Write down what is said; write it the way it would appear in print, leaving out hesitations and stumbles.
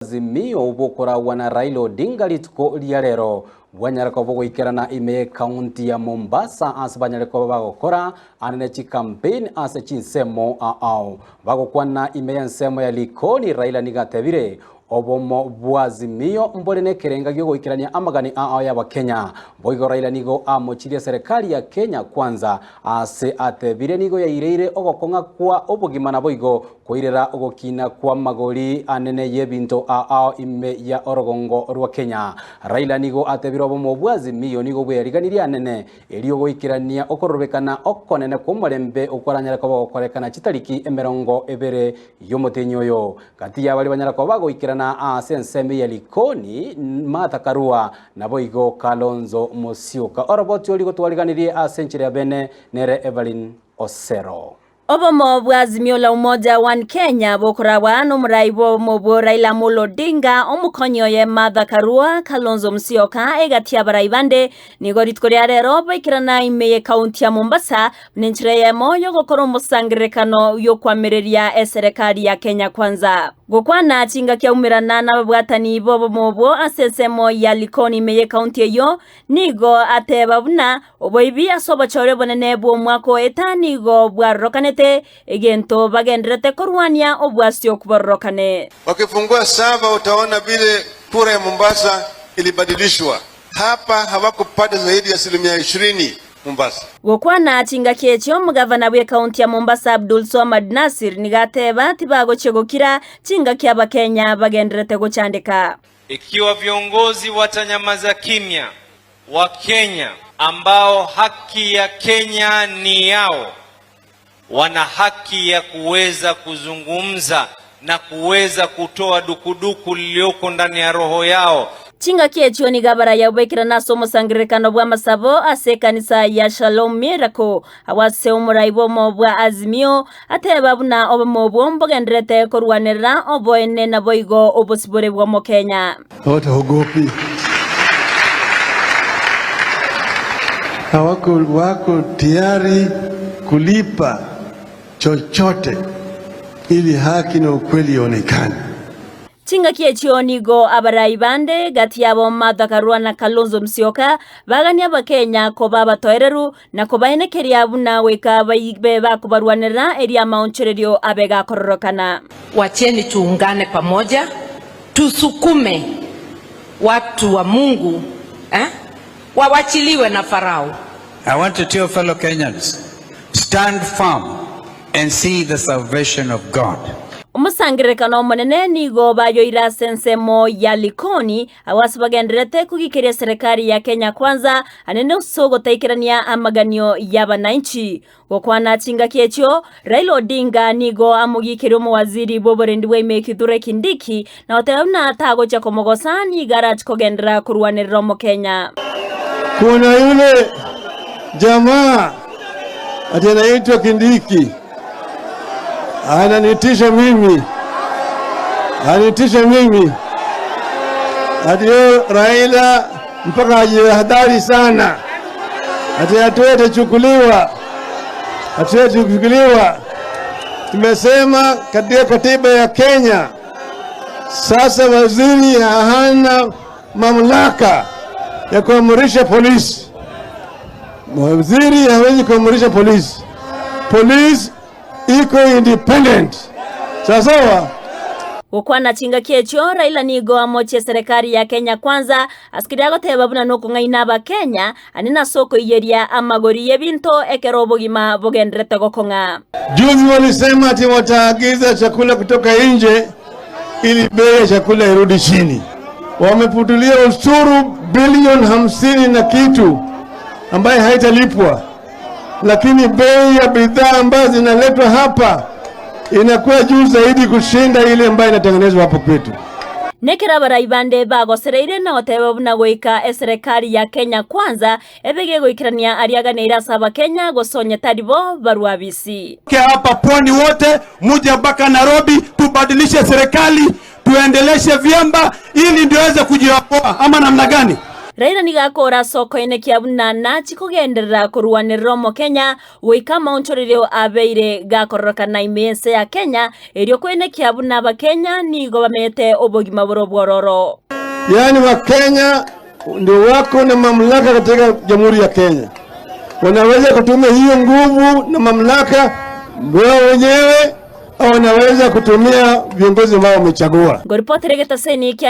Azimio bokoragwa na Raila Odinga rituko ria rero bwanyare koba bogoikerana ime y'ecounty ya Mombasa ase banyare koba bagokora anene chicampaign ase chinsemo ao. Bagokwana ime y'ensemo ya Likoni Raila nigo atebire obomo bwa Azimio mbore nekerenga giogoikerania amagani ao y'abakenya. Boigo Raila nigo amochirie eserekari ya Kenya Kwanza ase atebire nigo yaireire ogokong'a kwa obogima naboigo Koirera ogokina kw'amagori anene y'ebinto ao ime ya orogongo rwa Kenya. Raila nigo atebire obomo bwa Azimio nigo bweriganirie anene erio goikerania okororobekana okonene kw'omorembe okwaranyare koba gokorekana chitariki 20 y'omotenyi oyo. Gati y'abaria banyara koba bagoikerana ase ensemo ya Likoni, Martha Karua naboigo Kalonzo Musyoka. Oroboti oria gotwariganirie ase enchera ya bene nere Evelyn Osero. Obomo bwa Azimio la Umoja One Kenya bokoragwa nomorai bw'obomo obwo Raila Amolo Odinga, omokonyi oye Martha Karua, Kalonzo Musyoka egati y'abarai bande nigo rituko ria rero baikerana ime y'ekaunti ya Mombasa buna enchera eyemo yogokora omosangererekano y'okoamereria eserekari ya Kenya Kwanza. Gokwana chingaki aumerana nababwatani b'obomo obwo ase ensemo ya Likoni ime y'ekaunti eyio Nigo ateba buna oboibi ase obochore obonene bw'omwaka o eta nigo bwarorokanete, egento bagendererete korwania obwasi okbororokane. Wakifungua sava utaona vile kura ya Mombasa ilibadilishwa. Hapa hawakupata zaidi ya asilimia 20 Mombasa. Gokwana chingaki echio omogavana bw'ekaunti ya Mombasa Abdul Swamad Nassir nigo ateba tibagochia gokira chingaki abakenya bagendererete gochandeka. Ikiwa viongozi watanyamaza kimya, Wakenya ambao haki ya Kenya ni yao, wana haki ya kuweza kuzungumza na kuweza kutoa dukuduku lililoko ndani ya roho yao. Chingaki echio nigo abaraya baikerana ase omosangererekano bw'amasabo ase ekanisa ya Shalom Miracle, agwo ase omorai bw'omo bwa Azimio, ateba buna obomo obwo mbogendererete korwanerera oboene naboigo obosibore bw'Omokenya. Hawataogopi, hawako wako tayari kulipa chochote ili haki na ukweli ionekane. Chingaki echio nigo abarai bande gati yabo Martha Karua na Kalonzo Musyoka bagania Abakenya koba abatoereru na kobaenekeria buna goika baibe bakobarwanerera erio amaonchorerio abe gakororokana. Wacheni tuungane pamoja tusukume watu wa Mungu eh, wawachiliwe na Farao. I want to tell fellow Kenyans, stand firm and see the salvation of God. Omosangererekano omonene nigo bayoire ase ensemo ya Likoni, agwo ase bagendererete kogikeria eserekari ya Kenya Kwanza anene ase ogotaikerania amaganio y'abanainchi. Gokwana chingaki echio, Raila Odinga nigo amogikeria omowaziri bw'oborendi bwa ime Kithure Kindiki na goteba buna tagochia komogosa nigo arache kogenderera korwanerera Omokenya. Kuna yule jamaa ati anaitwa Kindiki ananitisha mimi, ananitisha mimi ati yo Raila mpaka ajihadhari sana, ati hatua itachukuliwa, hatua itachukuliwa. Tumesema katika katiba ya Kenya sasa waziri hana mamlaka ya kuamrisha polisi. Waziri hawezi kuamrisha polisi. Polisi iko independent. Sawa sawa. Gokwana chingaki echio, Raila nigo amochie eserekari ya Kenya Kwanza ase keria agoteba buna nokong'aina abakenya ane nase okoiyeria amagori y'ebinto ekero obogima bogendererete gokong'a. Juzi walisema ati wataagiza chakula kutoka nje ili bei ya chakula irudi chini. Wameputulia ushuru bilioni 50 na kitu ambaye haitalipwa, lakini bei ya bidhaa ambazo zinaletwa hapa inakuwa juu zaidi kushinda ile ambayo inatengenezwa hapo kwetu. Nekero abarai bande bagosereire na goteba buna goika eserekari ya Kenya Kwanza ebe gegoikerania aria aganeire ase abakenya gose onye tari bo barue abisi. Hapa pwani wote muje mpaka Nairobi tubadilishe serikali tuendeleshe vyamba ili ndio weze kujiokoa ama namna gani? Raila nigo akora ase okoenekia buna nachi kogenderera korwanerera Omokenya goika amaonchorerio abeire gakororokana ime y'ense ya Kenya, erio koenekia buna Abakenya nigo bamete obogima bore obwororo. Yaani Wakenya ndio wako na mamlaka katika Jamhuri ya Kenya, wanaweza kutumia hiyo nguvu na mamlaka wao wenyewe au wanaweza kutumia viongozi ambao wamechagua. Ngoripotera egetaseni kia.